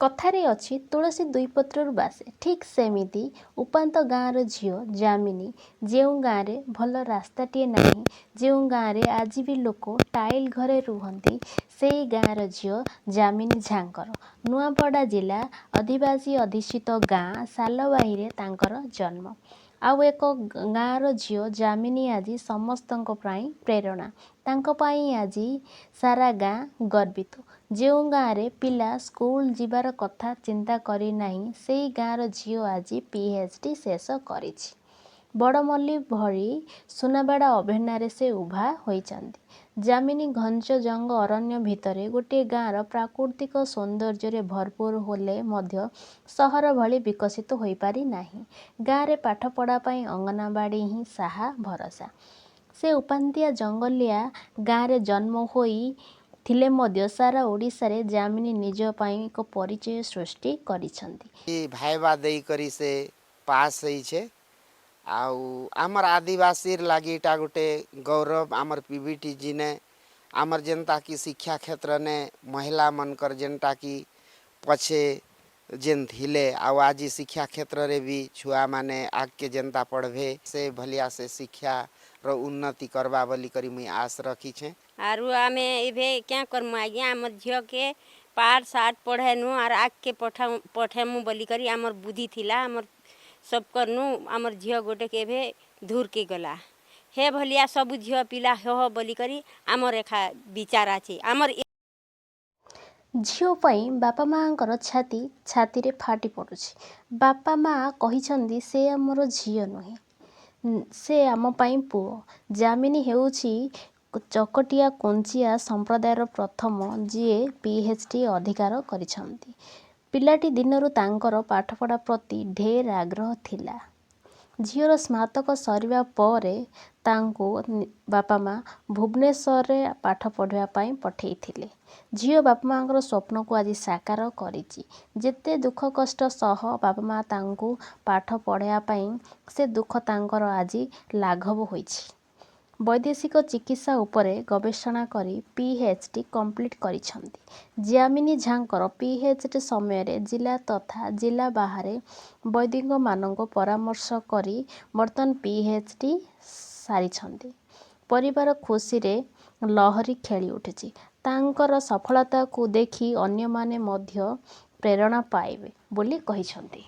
କଥାରେ ଅଛି ତୁଳସୀ ଦୁଇ ପତ୍ରରୁ ବାସେ। ଠିକ୍ ସେମିତି ଉପାନ୍ତ ଗାଁର ଝିଅ ଯାମିନୀ। ଯେଉଁ ଗାଁରେ ଭଲ ରାସ୍ତାଟିଏ ନାହିଁ, ଯେଉଁ ଗାଁରେ ଆଜି ବି ଲୋକ ଟାଇଲ୍ ଘରେ ରୁହନ୍ତି, ସେଇ ଗାଁର ଝିଅ ଯାମିନୀ ଝାଙ୍କର। ନୂଆପଡ଼ା ଜିଲ୍ଲା ଆଦିବାସୀ ଅଧ୍ୟୁଷିତ ଗାଁ ସାଲବାହିରେ ତାଙ୍କର ଜନ୍ମ। ଆଉ ଏକ ଗାଁର ଝିଅ ଯାମିନୀ ଆଜି ସମସ୍ତଙ୍କ ପାଇଁ ପ୍ରେରଣା। ତାଙ୍କ ପାଇଁ ଆଜି ସାରା ଗାଁ ଗର୍ବିତ। ଯେଉଁ ଗାଁରେ ପିଲା ସ୍କୁଲ ଯିବାର କଥା ଚିନ୍ତା କରିନାହିଁ, ସେଇ ଗାଁର ଝିଅ ଆଜି ପିଏଚ୍ଡି ଶେଷ କରିଛି। ବଡ଼ମଲ୍ଲୀ ଭଳି ସୁନାବେଡ଼ା ଅଭୟାରଣ୍ୟରେ ସେ ଉଭା ହୋଇଛନ୍ତି। ଯାମିନୀ ଘଞ୍ଚ ଜଙ୍ଗ ଅରଣ୍ୟ ଭିତରେ ଗୋଟିଏ ଗାଁର ପ୍ରାକୃତିକ ସୌନ୍ଦର୍ଯ୍ୟରେ ଭରପୁର ହେଲେ ମଧ୍ୟ ସହର ଭଳି ବିକଶିତ ହୋଇପାରିନାହିଁ। ଗାଁରେ ପାଠପଢ଼ା ପାଇଁ ଅଙ୍ଗନବାଡ଼ି ହିଁ ସାହା ଭରସା। ସେ ଉପାନ୍ତିଆ ଜଙ୍ଗଲିଆ ଗାଁରେ ଜନ୍ମ ହୋଇ ଥିଲେ ମଧ୍ୟ ସାରା ଓଡ଼ିଶାରେ ଯାମିନୀ ନିଜ ପାଇଁ ଏକ ପରିଚୟ ସୃଷ୍ଟି କରିଛନ୍ତି। ଭାଇବା ଦେଇକରି ସେ ପାସ୍ ହେଇଛେ। ଆଉ ଆମର୍ ଆଦିବାସୀର୍ ଲାଗି ଇଟା ଗୁଟେ ଗୌରବ। ଆମର୍ ପିଭିଟିଜିନେ ଆମର୍ ଯେନ୍ତା କି ଶିକ୍ଷା କ୍ଷେତ୍ରନେ ମହିଳାମାନଙ୍କର ଯେନ୍ଟା କି ପଛେ ଯେନ୍ ଥିଲେ, ଆଉ ଆଜି ଶିକ୍ଷା କ୍ଷେତ୍ରରେ ବି ଛୁଆମାନେ ଆଗ୍କେ ଯେନ୍ତା ପଢ଼ବେ, ସେ ଭଲିଆ ସେ ଶିକ୍ଷାର ଉନ୍ନତି କରବା ବୋଲିକରି ମୁଇଁ ଆଶ୍ ରଖିଛେଁ। ଆରୁ ଆମେ ଏବେ କ୍ୟାଁ କର୍ମୁ ଆଜ୍ଞା? ଆମର୍ ଝିଅକେ ପାଠ୍ ସାଠ୍ ପଢ଼େନୁ ଆର୍ ଆଗ୍କେ ପଠେମୁ ବୋଲିକରି ଆମର୍ ବୁଦ୍ଧି ଥିଲା। ଆମର୍ ସବ୍ କର୍ନୁ। ଆମର୍ ଝିଅ ଗୋଟେ କେବେ ଧୂର୍କେ ଗଲା। ହେ ଭଲିଆ ସବୁ ଝିଅ ପିଲାହ ବୋଲିକରି ଆମର୍ ଏଖା ବିଚାର୍ ଅଛି ଆମର୍। ଝିଅ ପାଇଁ ବାପା ମାଆଙ୍କର ଛାତି ଛାତିରେ ଫାଟି ପଡ଼ୁଛି। ବାପା ମାଆ କହିଛନ୍ତି, ସେ ଆମର ଝିଅ ନୁହେଁ, ସେ ଆମ ପାଇଁ ପୁଅ। ଯାମିନୀ ହେଉଛି ଚକଟିଆ କୁଞ୍ଚିଆ ସମ୍ପ୍ରଦାୟର ପ୍ରଥମ ଯିଏ ପିଏଚ୍ଡି ଅଧିକାର କରିଛନ୍ତି। ପିଲାଟି ଦିନରୁ ତାଙ୍କର ପାଠପଢ଼ା ପ୍ରତି ଢେର ଆଗ୍ରହ ଥିଲା। ଝିଅର ସ୍ନାତକ ସରିବା ପରେ ତାଙ୍କୁ ବାପା ମା ଭୁବନେଶ୍ୱରରେ ପାଠ ପଢ଼ିବା ପାଇଁ ପଠେଇଥିଲେ। ଝିଅ ବାପା ମାଆଙ୍କର ସ୍ୱପ୍ନକୁ ଆଜି ସାକାର କରିଛି। ଯେତେ ଦୁଃଖ କଷ୍ଟ ସହ ବାପା ମା ତାଙ୍କୁ ପାଠ ପଢ଼ାଇବା ପାଇଁ, ସେ ଦୁଃଖ ତାଙ୍କର ଆଜି ଲାଘବ ହୋଇଛି। ବୈଦେଶିକ ଚିକିତ୍ସା ଉପରେ ଗବେଷଣା କରି ପିଏଚ୍ଡି କମ୍ପ୍ଲିଟ୍ କରିଛନ୍ତି। ଯାମିନୀ ଝାଙ୍କର ପିଏଚ୍ଡି ସମୟରେ ଜିଲ୍ଲା ତଥା ଜିଲ୍ଲା ବାହାରେ ବୈଦ୍ୟମାନଙ୍କୁ ପରାମର୍ଶ କରି ବର୍ତ୍ତମାନ ପିଏଚ୍ଡି ସାରିଛନ୍ତି। ପରିବାର ଖୁସିରେ ଲହରୀ ଖେଳି ଉଠିଛି। ତାଙ୍କର ସଫଳତାକୁ ଦେଖି ଅନ୍ୟମାନେ ମଧ୍ୟ ପ୍ରେରଣା ପାଇବେ ବୋଲି କହିଛନ୍ତି।